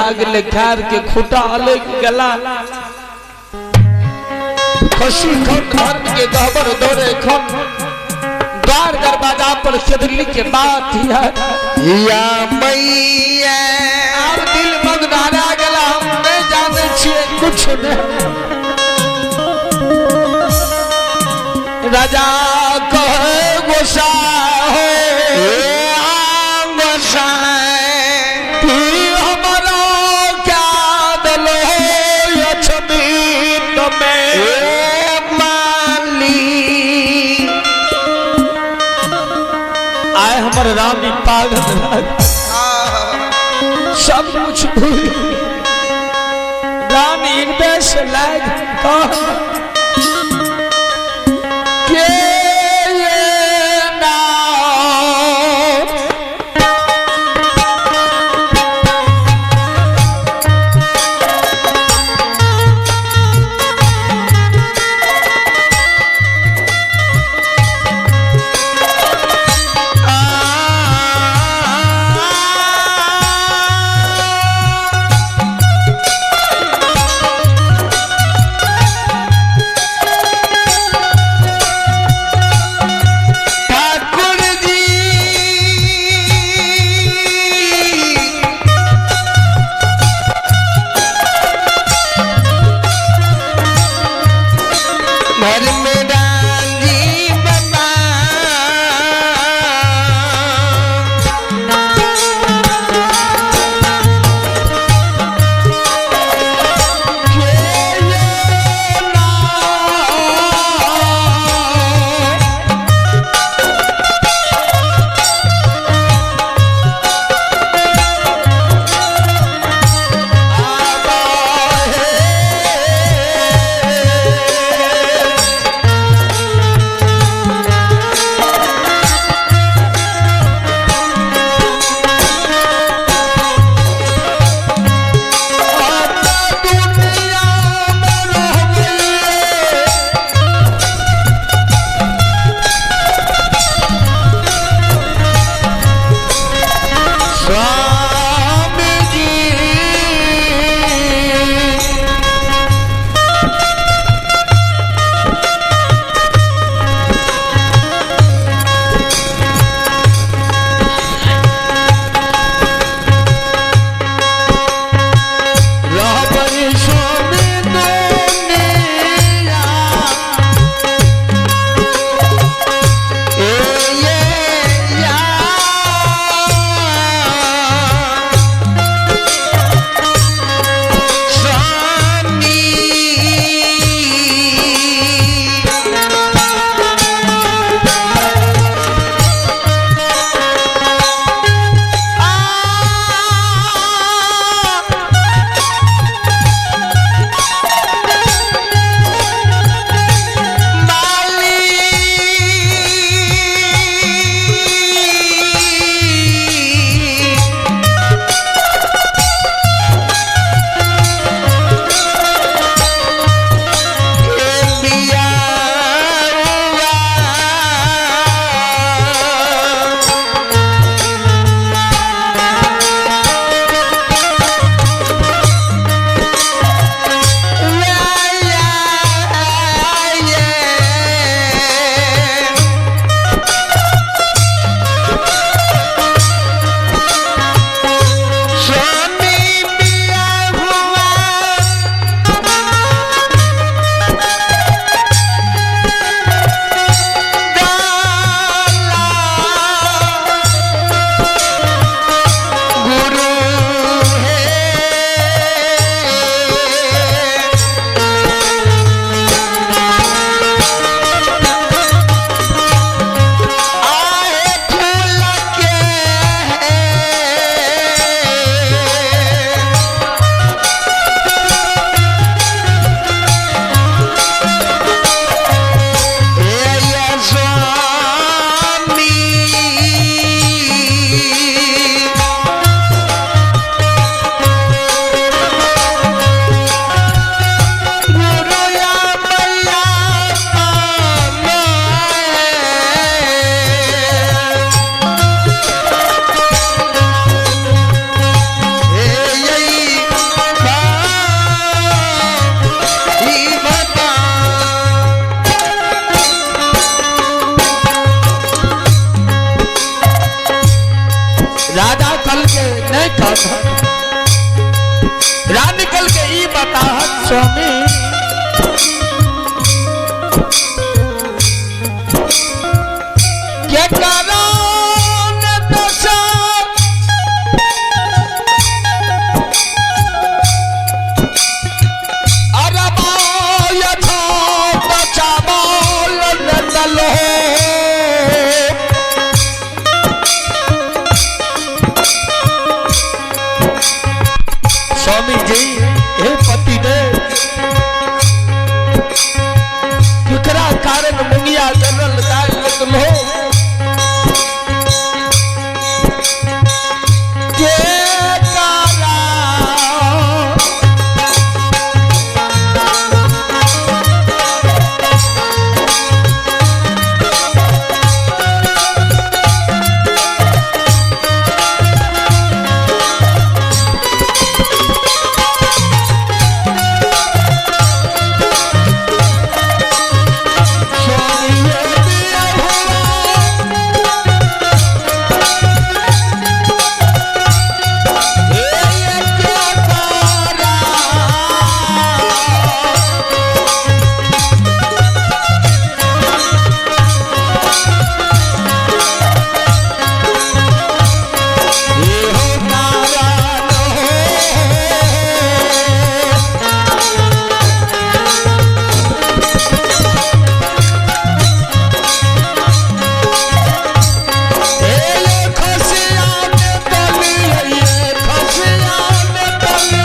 भए गेलै, खैर के खूटा अलग गेला। खुशी खन धर्म के गहबर दौड़े खन द्वार दरवाजा पर चदली के बात है या मैया। आब दिल मगनारा गेला, हम नहीं जाने छिए कुछ नहीं। राजा कहे गोसा है गोसा कि हमारा क्या दल हो अछमीत में माली। आए हमर रानी पागल सब कुछ भूल रानी हृदय से लाग के ये नाम स्वामी के कारण दशा स्वामी जी हे पति देव केकरा कारण मुंगिया जनरल दाग लगलो के कारण स्वामी ये दिया हुआ हे ये क्या तारा ये हो तारा हो। ये खसिया में तली ये खसिया में तली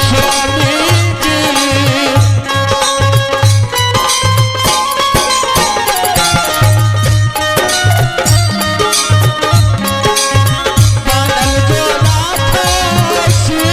स्वामी जी। बनल जो राखसी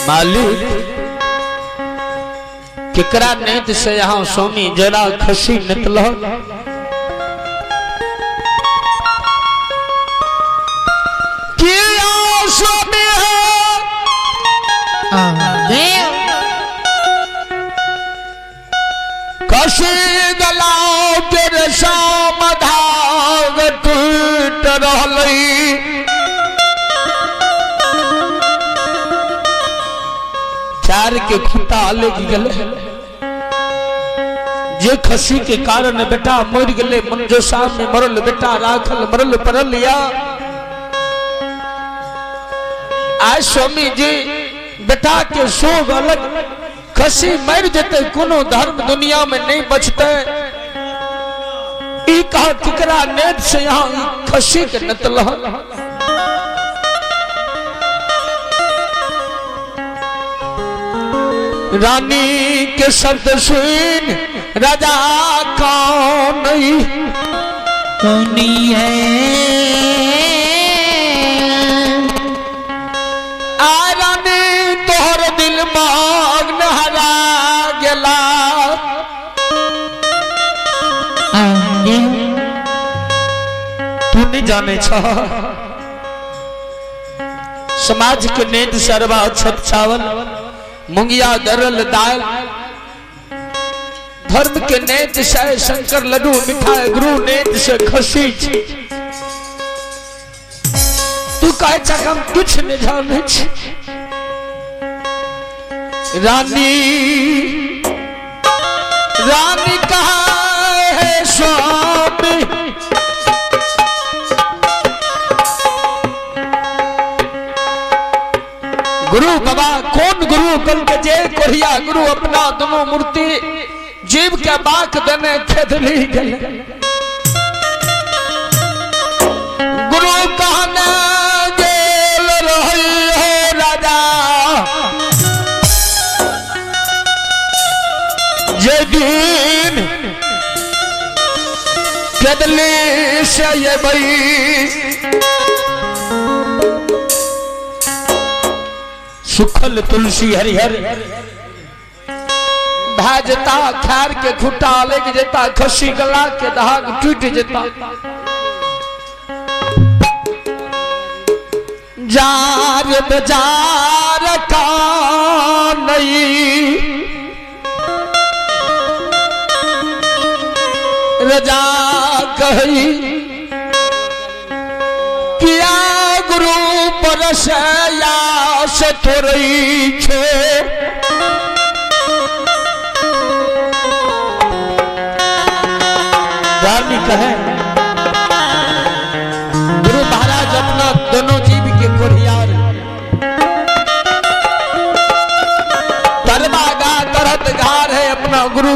मालिक केकरा नेत से यहाँ स्वामी जरा खसी निकलो किया स्वामी है कसी गलाओ के रेशम धाग टूट रहलई चार के खुटा अलग गेले जे खसी के कारण बेटा मर गेले मंजोसा में मरल बेटा राखल मरल परल या आज स्वामी जी बेटा के शोग अलग खसी मर जेते कोनो धर्म दुनिया में नहीं बचते। ई कहा केकरा नेत से यहाँ खसी के नतल। रानी के शब्द सुन राजा कौन कौनी है। आ रानी तोहर दिल मग्न हरा गेला। तू नहीं जाने छ समाज के नेत सरवा छत चावल मुंगिया दरल दाल, धर्म के नेत से शंकर लड्डू मिठाई, गुरु नेत से खसी। तू कहे छ हम कुछ नहीं जाने छी। रानी रानी कहा है स्वामी, गुरु बाबा कौन गुरु कल के जे कोहिया गुरु अपना दोनों मूर्ति जीव के बाक देने खेदली गए। गुरु कहना गेल रही हो राजा, जे दिन खेदली से ये बई सुखल तुलसी हरिहर भाजता, खार के खुटा लेग जेता, खसी गला के धाग टूट जेता। जार बाजार का नहीं रजा कही, किया गुरु परस यास थोड़ी छे। रानी कहे गुरु महाराज अपना दोनों जीव के कोरियार तरबा गा तरत गार है अपना गुरु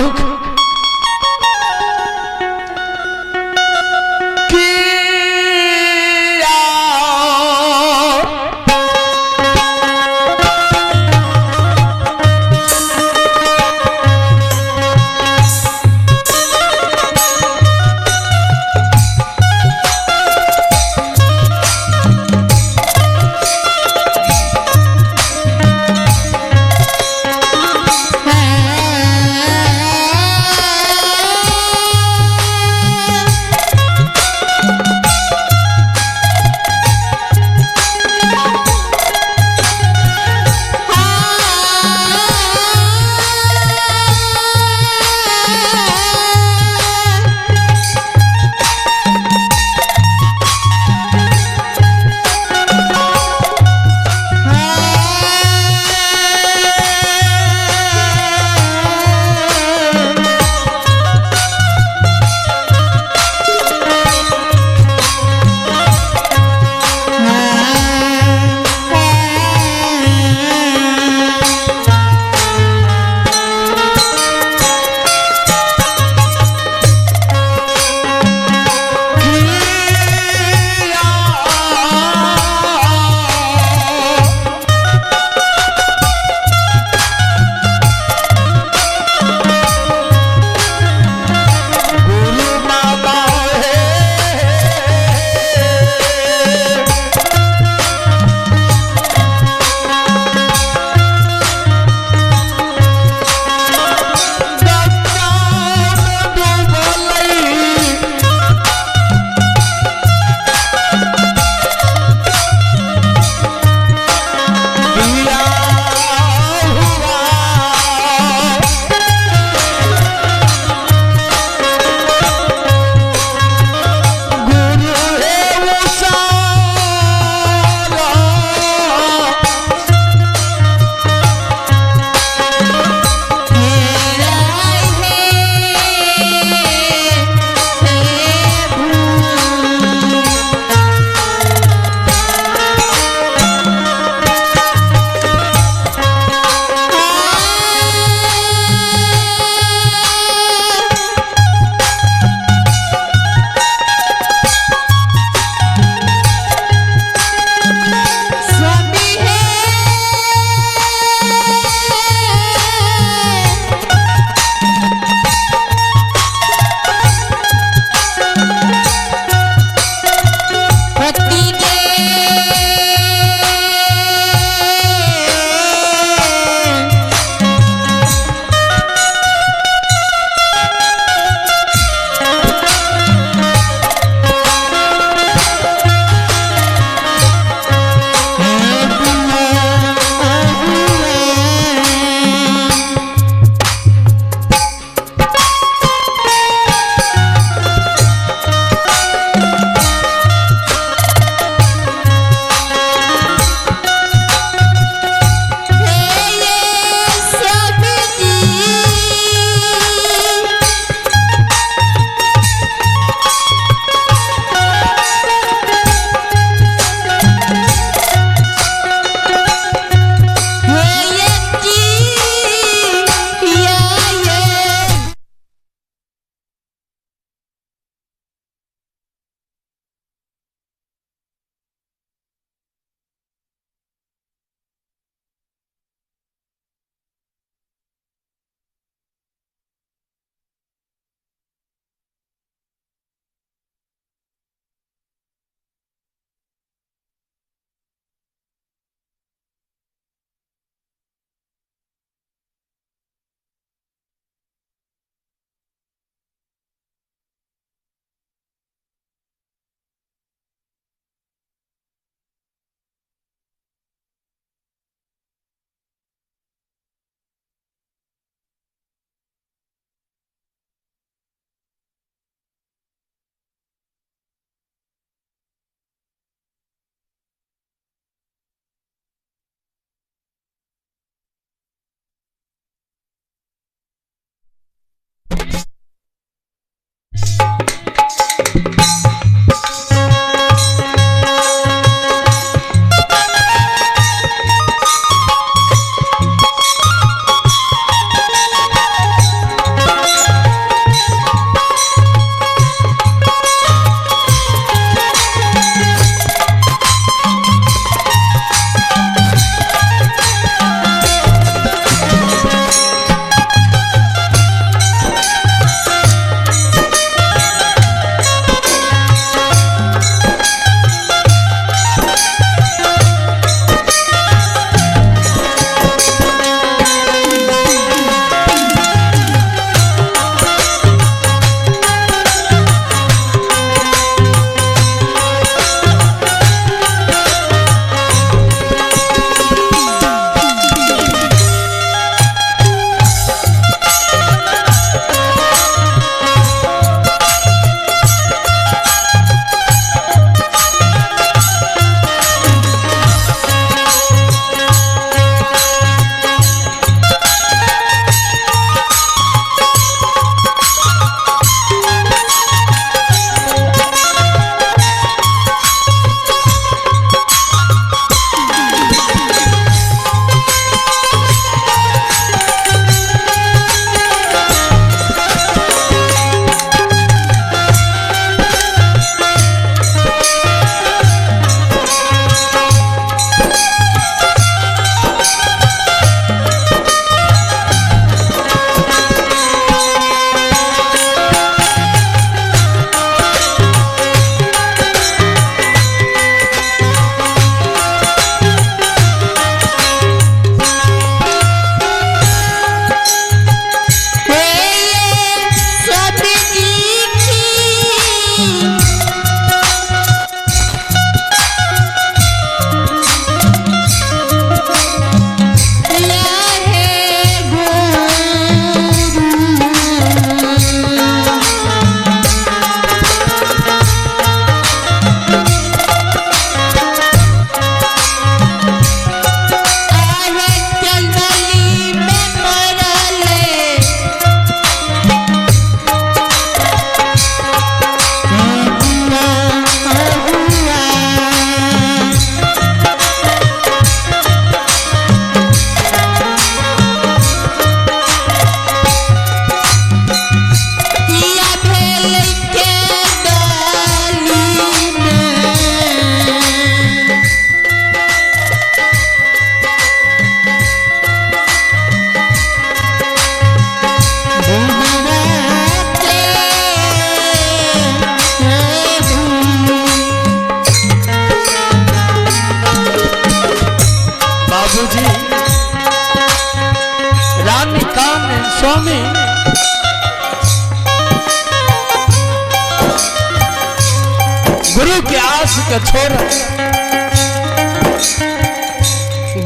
के छोड़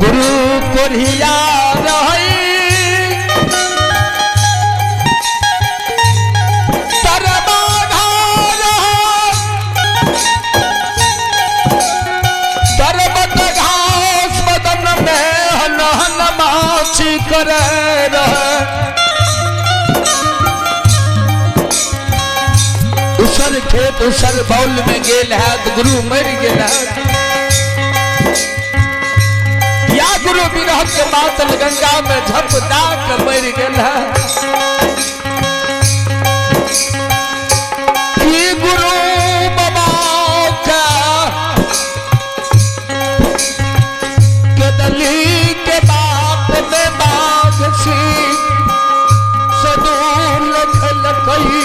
गुरु कोरिया रही तरबत घास बदन में हन हन माछी करे रहे। उसर खेत उसर बौल में गेल है गुरु मर गेल है। या गुरु विरह के मातल गंगा में झपटा के मर गेल है। कि गुरु बाबा का केदली के बाप में बाघ सिंह सदूल खलकई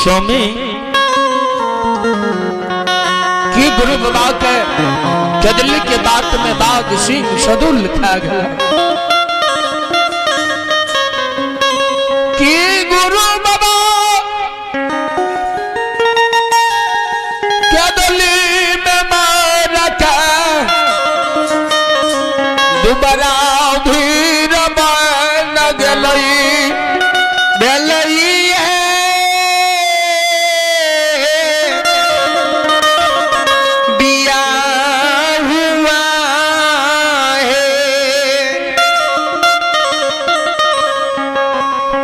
स्वामी की गुरु बाबा के कदली के बात में बाघ सिंह सदुल खा गया। की गुरु बाबा कदली में मार के दुबारा भीड़ बन गलई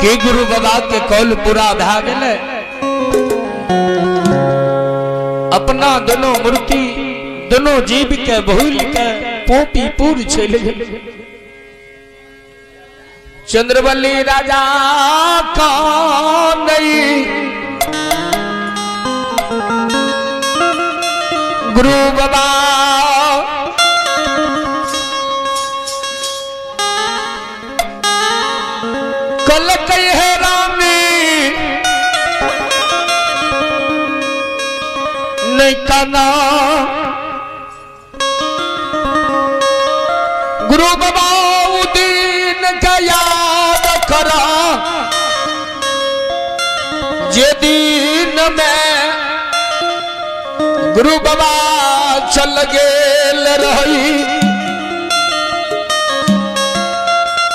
कि गुरु बाबा के कौल पूरा भा गेलै। अपना दोनों मूर्ति दोनों जीव के भूल के पोपीपुर चल गेल। चंद्रबली राजा का नहीं गुरु बाबा कल कही है रामी नहीं काना। गुरु बाबा दिन के याद करा जे दिन में गुरु बाबा चल गेल रही।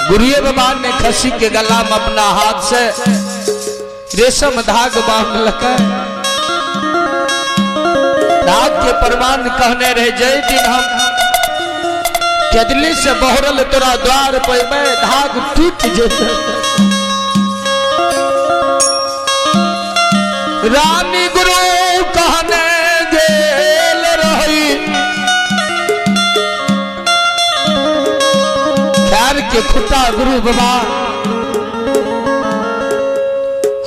गुरुए बाबा ने खसी के गला में अपना हाथ से रेशम धाग बांधलक। धाग के प्रमाण कहने रहे जय दिन हम केदली से बहरल तोरा द्वार पर मैं धाग टूट जेते। रानी गुरु कहने गेल रही खैर के खुटा गुरु बाबा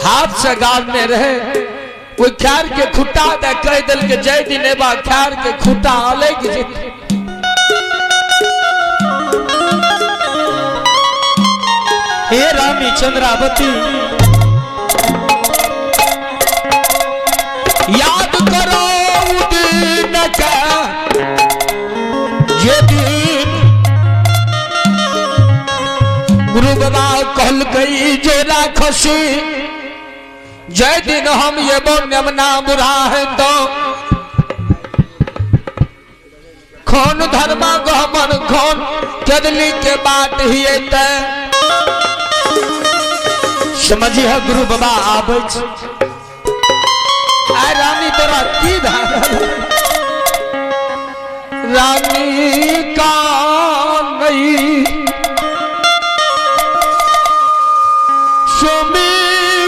हाथ से गाड़ने रहे। वो खैर के खुटा दे कह दिल के जय दिन एबा खैर के खुटा अलग जेते। हे रानी चंद्रावती याद करो दिन का जे दिन गुरु बाबा कहल गई जे राखसी जय दिन हम ये बोन्यमना बुरा है तो खून धर्मा गहमन खून केदली के बाट ही ते। समझिए गुरु बाबा आबै आय रानी तोरा की भए रानी का नहीं स्वामी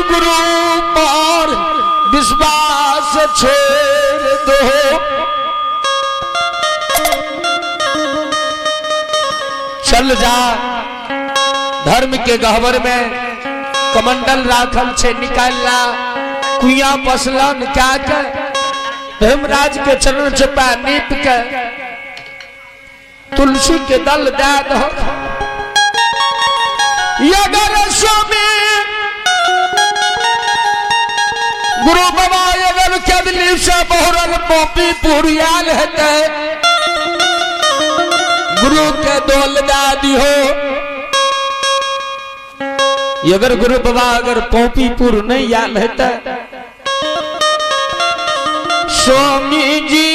गुरु पर विश्वास छोड़ दो। चल जा धर्म के गहवर में कमंडल राखल छे निकाल ला कुइया पसलन क्या के धर्मराज के चरण चपा नीप के तुलसी के दल दे दो। अगर स्वामी गुरु बाबा अगर केदली से बहुरल पोपी पुरियाल हेते गुरु के दोल दे दिहो। अगर गुरु बाबा अगर पोपीपुर नहीं आयल हेते स्वामी जी